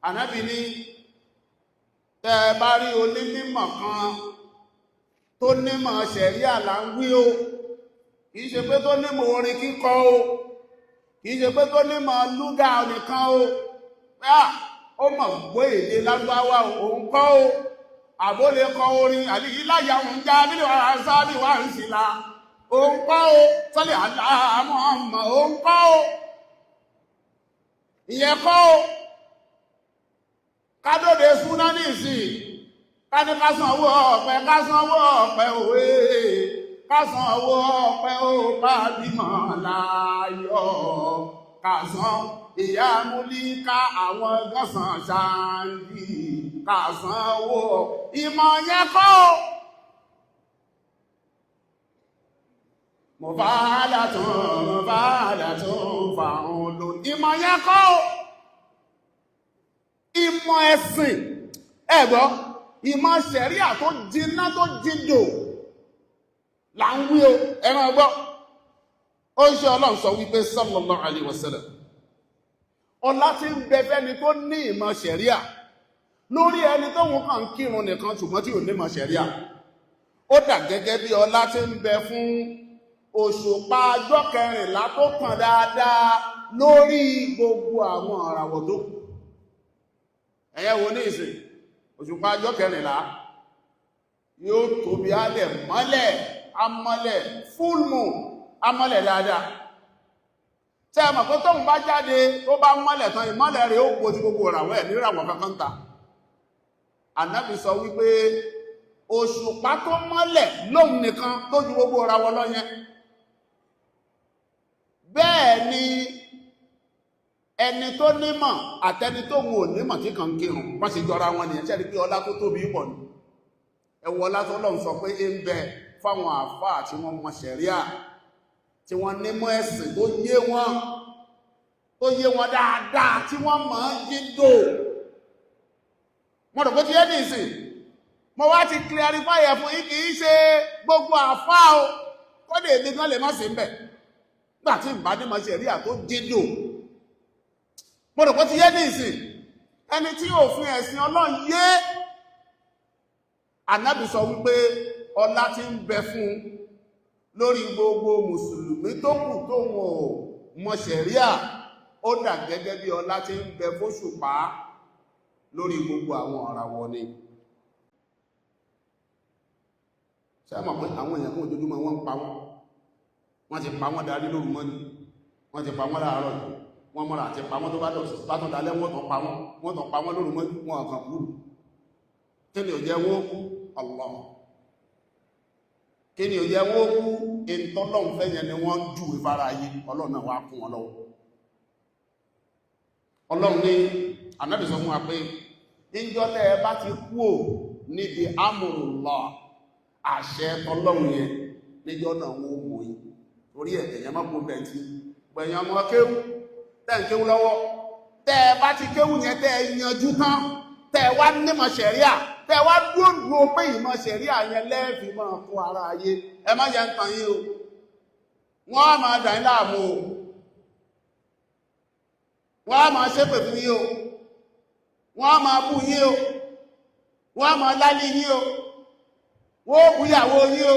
Ànábì ní tẹ́ bá rí onímọ̀ kan tó nímọ̀ ṣẹ̀ríà là ń wí o, kìí ṣe pé tó nímọ̀ orin kíkọ o, kìí ṣe pé tó nímọ̀ lúgà nìkan o, pé à ó mọ̀ gbọ́ èdè Lárúbáwá òun kọ́ o, àbó lè kọ orin àlìyí láyà òun já bílẹ̀ wà sábì wà ń sì la òun kọ́ o, sọ́lẹ̀ àlámọ́ ọmọ òun kọ́ o, ìyẹn kọ́ o. Kádòdè súná ní ìsìn ká ní ká sanwó ọ̀pẹ, ká sanwó ọ̀pẹ òwe, ká sanwó ọ̀pẹ ó pàbímọ láyọ̀, ká san ìyá múlíká àwọn gọ́sàn ṣáńdì, ká sanwó ìmọ̀ yẹn kọ́ o. Mo bá látún, mo bá látún fàrún lò, ìmọ̀ yẹn kọ́ o. Ìmọ̀ ẹ̀sìn ẹ̀gbọ́, ìmọ̀ ṣẹ̀ríà tó jiná tó jindò là ń wí o. Ẹran ọgbọ́, ó ń ṣe Ọlọ́run sọ wípé sallallahu alaihi wasallam, ọlá tí ń bẹ fẹ́ni tó ní ìmọ̀ ṣẹ̀ríà lórí ẹni tó wọn kàn ń kírun nìkan ṣùgbọ́n tí ò ní ìmọ̀ ṣẹ̀ríà, ó dà gẹ́gẹ́ bí ọlá tí ń bẹ fún òṣùpá ọjọ́ kẹrìnlá tó tàn dáadáa lórí gbogbo àwọn ìràwọ̀ tó kù. Ẹ̀yẹ́ wo ní ìsìn òṣùpá ọjọ́ kẹrìnlá yóò tóbi, álẹ̀ mọ́lẹ̀, amọ́lẹ̀ full moon, amọ́lẹ̀ dáadáa. Tẹ́ ẹ mọ̀ pé tóun bá jáde tó bá mọ́lẹ̀ tán, ìmọ́lẹ̀ rẹ̀ ó gbójú gbogbo ìràwọ̀ ẹ̀ níràwọ̀ kankan ta. Ànábì sọ wípé òṣùpá tó mọ́lẹ̀ lóhun nìkan tó ju gbogbo ìràwọ̀ lọ yẹn, bẹ́ẹ̀ ni ẹni tó nímọ̀ àtẹni tó wù ò nímọ̀ tí kàn ń kírun, wọ́n sì jọra wọn nìyẹn. Ṣẹ́rí pé ọlá tó tóbi pọ̀ ní ẹwọ ọlá tó lọ́n sọ pé ń bẹ fáwọn àfáà tí wọ́n mọ̀ ṣẹ̀ríà, tí wọ́n nímọ̀ ẹ̀sìn tó yé wọn, tó yé wọn dáadáa, tí wọ́n mọ̀ ń jíndò. Mo rò pé ti yé nìsín. Mo wá ti clarify ẹ̀ fún yín, kì í ṣe gbogbo àfáà o, kọ́dé èmi gan lè má sí ń bẹ̀ nígbà tí ìbá nímọ̀ ṣẹ̀ríà tó jíndò. Mo rò pé ti yé ní ìsìn. Ẹni tí òfin ẹ̀sìn Ọlọ́run yé, Ànábì sọ wípé ọlá tí ń bẹ fún lórí gbogbo mùsùlùmí tó kù tó wọn ò mọ̀ ṣẹ̀ríà, ó dà gẹ́gẹ́ bí ọlá tí ń bẹ fóṣùpá lórí gbogbo àwọn ìràwọ̀ ni. Ṣé mọ̀ pé àwọn èèyàn kún ojoojúmọ́ wọ́n ń pa wọ́n, wọ́n ti pa wọ́n darí lóru mọ́ni, wọ́n ti pa wọ́n láàárọ̀ yìí, wọ́n mọ́ra àti pa wọ́n tó bá dọ̀sí bá tún dalẹ́, wọ́n tán pa wọ́n, wọ́n tán pa wọ́n lóru mọ́jú, wọn kàn kú. Kí ni ò jẹ́ wọ́n kú? Allah. Kí ni ò jẹ́ wọ́n kú? Ìtọ́lọ́hun fẹ́ yẹn ni wọ́n ń jù ìfara ayé. Ọlọ́run náà wá kún wọn lọ́wọ́. Ọlọ́run ní Ànábì sọ fún wa pé níjọ́ tẹ́ ẹ bá ti kú ò níbi amrullah, àṣẹ tọlọ́run yẹn, níjọ́ náà wọ́n mú yín. Torí ẹ̀ ẹ̀yàn má kó bẹ́ẹ̀ tí gbẹ̀yàn ọmọ kéwú tẹ́ ń kéwú lọ́wọ́, tẹ́ ẹ bá ti kéwú yẹn, tẹ́ ẹ yanjú tán, tẹ́ ẹ wá nímọ̀ ṣẹ̀ríà, tẹ́ ẹ wá dúró pé ìmọ̀ ṣẹ̀ríà yẹn lẹ́ẹ̀fì máa kó ara ayé, ẹ má jẹ́ ń tàn yín o, wọ́n á máa dà yín láàmú o, wọ́n á máa ṣépè fún yín o, wọ́n á máa bú yín o, wọ́n á máa lálé yín o, wọ́n ó bú ìyàwó yín o,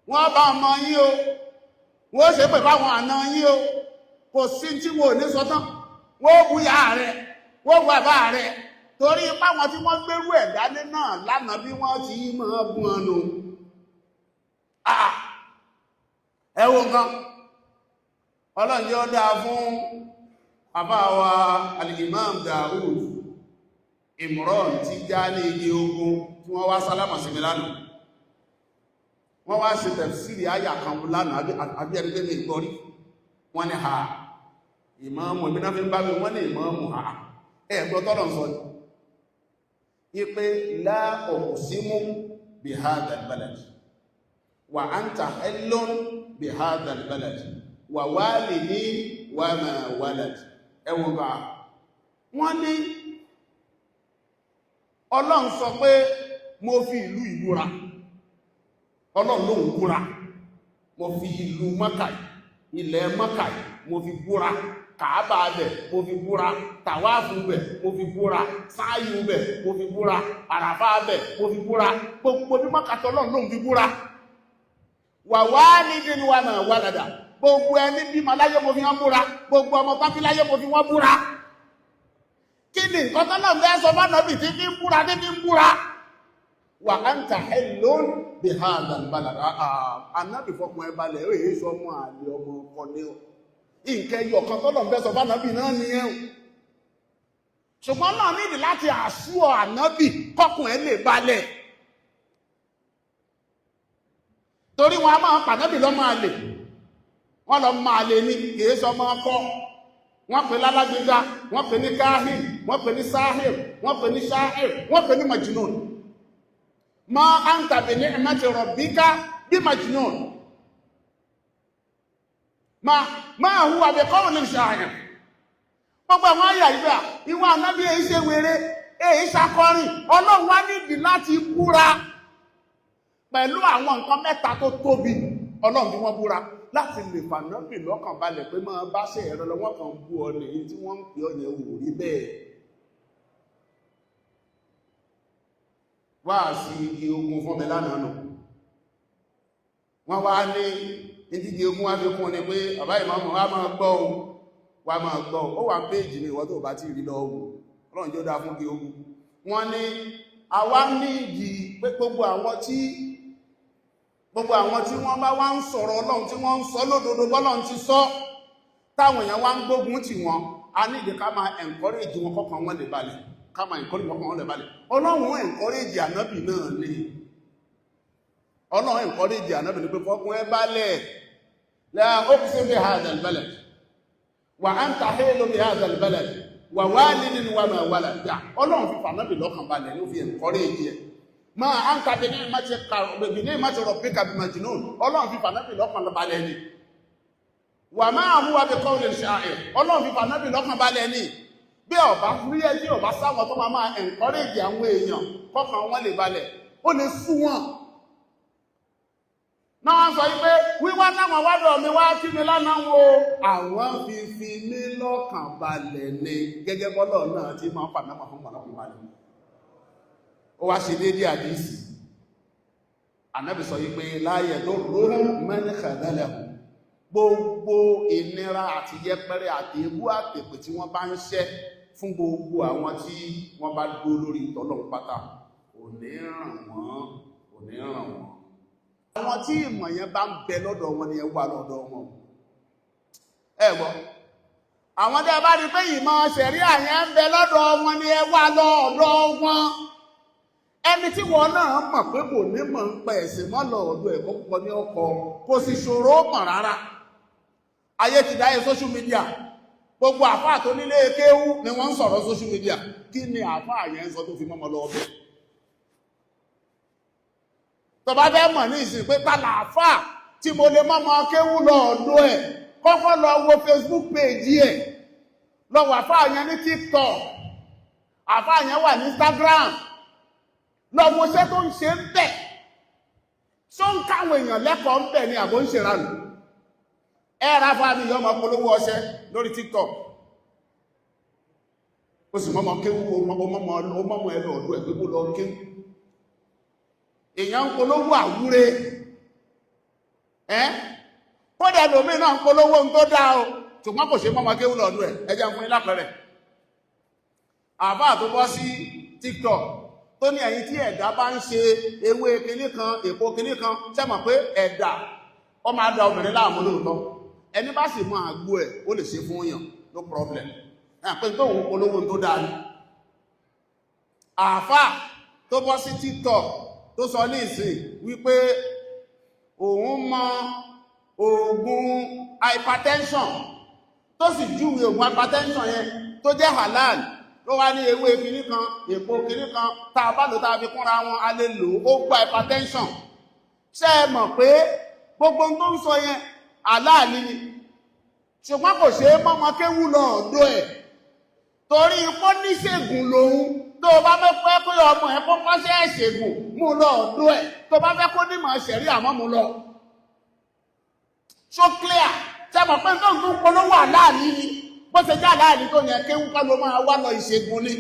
wọ́n á bá ọmọ yín o, wọ́n ó ṣépè fáwọn àna yín o. Kò sí tí wọn ò ní sọ tán. Wọ́n ó bú ìyá rẹ̀, wọ́n ó bú bàbá rẹ̀, torí páwọn tí wọ́n gbérú ẹ̀ dání náà lánàá bí wọ́n ti máa bú wọn nù. Ẹ wo nǹkan, Ọlọ́run yóò dáa fún bàbá wa Al-Imam Daud Imran tí já ní igi ogun tí wọ́n wá sálámà sí mi lánàá. Wọ́n wá ṣe tafsiri àyà kan lánàá, àbí ẹni pé mi gbọ́rí. Wọ́n ní ha ìmáàmù ìbíná fi ń bá mi, wọ́n ní ìmáàmù ha ẹ̀gbọ́ tọ́lọ̀ ń sọ ní ipé la uqsimu bi hadha al-balad wa anta hillun bi hadha al-balad wa walidi wa ma walad. Ẹwọ̀n bá wọ́n ní Ọlọ́run sọ pé mo fi ìlú ìbúra, Ọlọ́run lóhun búra, mo fi ìlú Mákà, ilẹ̀ Mákà, mo fi búra. Kàábà bẹ̀ mo fi búra, tàwáàfù bẹ̀ mo fi búra, sáyù bẹ̀ mo fi búra, àràfà bẹ̀ mo fi búra, gbogbo bí mọ́kàtọ́ lọ́n ló ń fi búra. Wà wálidin wa ma walada, gbogbo ẹni bímọ láyé mo fi wọ́n búra, gbogbo ọmọ pápí láyé mo fi wọ́n búra. Kí ni nǹkan tó náà fẹ́ sọ fánàbì tí fi ń búra, tí fi ń búra? Wa anta hillun bi hadha al-balad. Ànábì, fọkùn ẹ balẹ̀, ó èyí sọ ọmọ àlè, ọmọ ọkọ ní ọ. Nǹkan ẹyọ kan tó lọ́n fẹ́ sọ fánàbì náà nìyẹn o, ṣùgbọ́n náà nídìí láti àṣùọ ànábì kọkùn ẹ lè balẹ̀, torí wọn a máa pànábì lọ́mọ àlè, wọ́n lọ máa lè ní kìí sọ ọmọ ọkọ. Wọ́n pè lálágbègbà, wọ́n pè ní káhìn, wọ́n pè ní sáhìr, wọ́n pè ní sáhìr, wọ́n pè ní majnun. Ma anta bi ni'mati rabbika bí majnun, ma huwa bi qawli sha'ir. Gbogbo àwọn àyà ìgbà ìwọ̀n ànábì èyí ṣe wèrè, èyí ṣakọrin. Ọlọ́run wá nídìí láti búra pẹ̀lú àwọn nǹkan mẹ́ta tó tóbi. Ọlọ́run bí wọ́n búra láti lè fànábì lọ́kàn balẹ̀ pé máa bá ṣe ẹ̀rọ lọ, wọ́n kàn ń bú ọ nìyí, tí wọ́n ń pè ọ yẹn wò rí bẹ́ẹ̀. Wá sí igi ogun fún mi lánàá nù, wọ́n wá ní ìdíje ogun wá fi kún ni pé bàbá ìmọ̀ọ́mọ̀ wá máa gbọ́ o, wá máa gbọ́ o. Ó wà ń péjì ní ìwọ́n tó bá ti rí lọ wò. Ọlọ́run jẹ́ ó dáa fún igi ogun. Wọ́n ní àwa ní ìdí pé gbogbo àwọn tí wọ́n bá wá ń sọ̀rọ̀ Ọlọ́run, tí wọ́n ń sọ lódodo bọ́lọ́run ti sọ, táwọn èèyàn wá ń gbógun tì wọ́n, a ní ìdí ká máa encourage wọn kọ́kàn wọn lè balẹ̀, ká máa encourage wọn kọ́kàn wọn lè balẹ̀. Ọlọ́run encourage ànábì náà ni. Ọlọ́run encourage ànábì ní pé fọ́kún ẹ balẹ̀. La uqsimu bi hadha al-balad wa anta hillu bi hadha al-balad wa walidin wa ma walad. Ọlọ́run fi fànábì lọ́kàn balẹ̀ ló fi encourage ẹ̀. Ma anta bi ni'mati rabbika bi majnun, Ọlọ́run fi fànábì lọ́kàn balẹ̀ ni. Wa ma huwa bi qawli sha'ir, Ọlọ́run fi fànábì lọ́kàn balẹ̀ ni. Bí ọba rí ẹ tí ọba sáwọn tó máa máa encourage àwọn èèyàn kọ́kàn wọn lè balẹ̀, ó lè sú wọn náà. Wọ́n sọ wípé wíwá náwọn wádọ̀ mi wá kí mi lánàá wo, àwọn fi fi mí lọ́kàn balẹ̀ ni, gẹ́gẹ́ bọ́lọ̀ náà tí máa ń fà náà fún ọlọ́kàn balẹ̀. Ó wá ṣe déédé àdísì. Ànábì sọ wípé láyẹ̀ ló rúrú mẹ́rin kẹ̀lẹ́lẹ̀, gbogbo ìnira àti yẹpẹrẹ àti ebú àtẹ̀pẹ̀ tí wọ́n bá ń ṣẹ́ fún gbogbo àwọn tí wọ́n bá dúró lórí ìtọ́lọ̀ pátá, ò ní ràn wọ́n, ò ní ràn wọ́n. Àwọn tí ìmọ̀ yẹn bá ń bẹ lọ́dọ̀ wọn ni ẹ wà lọ́dọ̀ wọn. Ẹ gbọ́, àwọn tẹ́ bá rí pé ìmọ̀ ṣẹ̀ríà yẹn ń bẹ lọ́dọ̀ wọn ni ẹ wà lọ́dọ̀ wọn. Ẹni tí wọn náà mọ̀ pé kò ní mọ̀ ń pa ẹ̀sìn mọ́ lọ ọ̀dọ̀ ẹ̀kọ́ púpọ̀ ní ọkọ̀, kò sì ṣòro mọ̀ rárá. Ayé ti dáyé social media. Gbogbo àfáà tó nílé kéwú ni wọ́n ń sọ̀rọ̀ social media. Kí ni àfáà yẹn ń sọ tó fi mọ́mọ́ lọ́wọ́ bẹ́ẹ̀? Tó bá fẹ́ mọ̀ ní ìsìn pé tàlà àfáà tí mo lè mọ́mọ́ kéwú lọ ọ̀dọ̀ ẹ̀, kọ́kọ́ lọ wo Facebook page ẹ̀, lọ wọ àfáà yẹn ní TikTok, àfáà yẹn wà ní Instagram, lọ wo iṣẹ́ tó ń ṣe ń bẹ̀. Ṣó ń káwọn èèyàn lẹ́kọ̀ọ́ ń bẹ̀ ni, àbó ń ṣe ranù? Ẹ ra fáàmì yọ ọmọ polówó ọṣẹ lórí TikTok, ó sì mọ́mọ́ kéwú, ó mọ́mọ́ ẹ lọ ọ̀dọ̀ ẹ̀ pé kó lọ kéwú. Èèyàn ń polówó àwúre ẹ́, kódà lómi náà ń polówó ohun tó dáa o, ṣùgbọ́n kò ṣe mọ́mọ́ kéwú lọ́dún ẹ̀. Ẹ jẹ́ fún yín lápẹẹrẹ. Àbá tó bọ́ sí TikTok tó ní ẹ̀yin tí ẹ̀dá bá ń ṣe, ewé kinní kan, èpo kinní kan, ṣé mọ̀ pé ẹ̀dà ó máa da obìnrin láàmú lóòótọ́? Ẹni bá sì mọ àgbo ẹ̀, ó lè ṣe fún yàn, no problem. Ẹ̀ pé tó ń polówó tó dáa ni. Àáfà tó bọ́ sí TikTok tó sọ ní ìsìn wípé òun mọ oògùn hypertension, tó sì júwe oògùn hypertension yẹn tó jẹ́ halal, ló wá ní ewé kinní kan, èpo kinní kan, tá a bá lò, tá a fi kúnra wọn, a lè lò ó gba hypertension. Ṣé ẹ mọ̀ pé gbogbo ohun tó ń sọ yẹn halal ni? Ṣùgbọ́n kò ṣe é mọ́mọ kéwú lọ ọ̀dọ̀ ẹ̀, torí ipò níṣègùn lòun. Tó o bá fẹ́ pẹ́ pé ọmọ ẹ̀ kó kọ́ṣẹ́ ìṣègùn, mú lọ ọ̀dọ̀ ẹ̀. Tó o bá fẹ́ kó nímọ̀ ṣẹ̀rí àmọ́, mú lọ. So clear. Ṣe mọ̀ pé tó ń tún polówó àláàlí ni? Bó ṣe já láàrin tó yẹn, kéwú kọ́ ló máa wá lọ, ìṣègùn ni.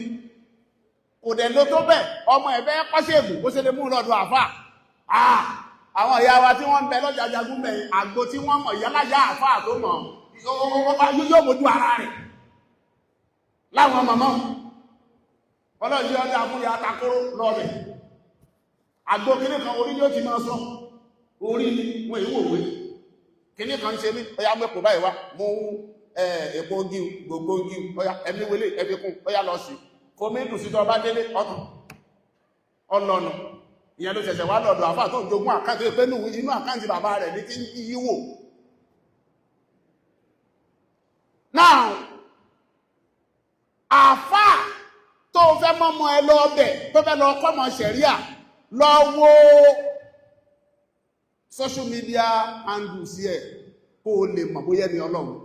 Kò dẹ̀ ló tó bẹ̀, ọmọ ẹ̀ fẹ́ kọ́ṣègùn, bó ṣe lè mú lọ́dọ̀ àfà. Àwọn ìyá wa tí wọ́n ń bẹ lọ́jà jagun bẹ̀, àgbo tí wọ́n mọ̀, ìyáláyà àfà tó mọ̀ yóò mójú ara rẹ̀ láwọn mọ̀mọ́. Ọlọ́jọ́ ọdún àfúnyà atakóró lọ́bẹ̀, àgbo kíní kan, orí yóò ti máa sọ, orí ni wọ́n èyí wòwe. Kíní kan ń ṣe mí, ọya mẹ́kò báyìí wá, mú èpo gíw, gbogbo gíw, ọya ẹ̀mí wọlé ẹ̀fikún, ọya lọ sí kò mí dùn sí. Tó bá délé ọtún ọlọ́nu, ìyẹn ló ṣẹ̀ṣẹ̀ wá lọ́dọ̀ àfáà tó ń jogún àkáǹtì pé inú àkáǹtì bàbá rẹ̀ ní tí ń yíwò. Now, àfáà tó fẹ́ mọ́mọ́ ẹ lọ ọbẹ̀, tó fẹ́ lọ kọ́mọ ṣẹ̀ríà, lọ wo social media handles ẹ̀ kó o lè mọ̀ bóyá ní Ọlọ́run.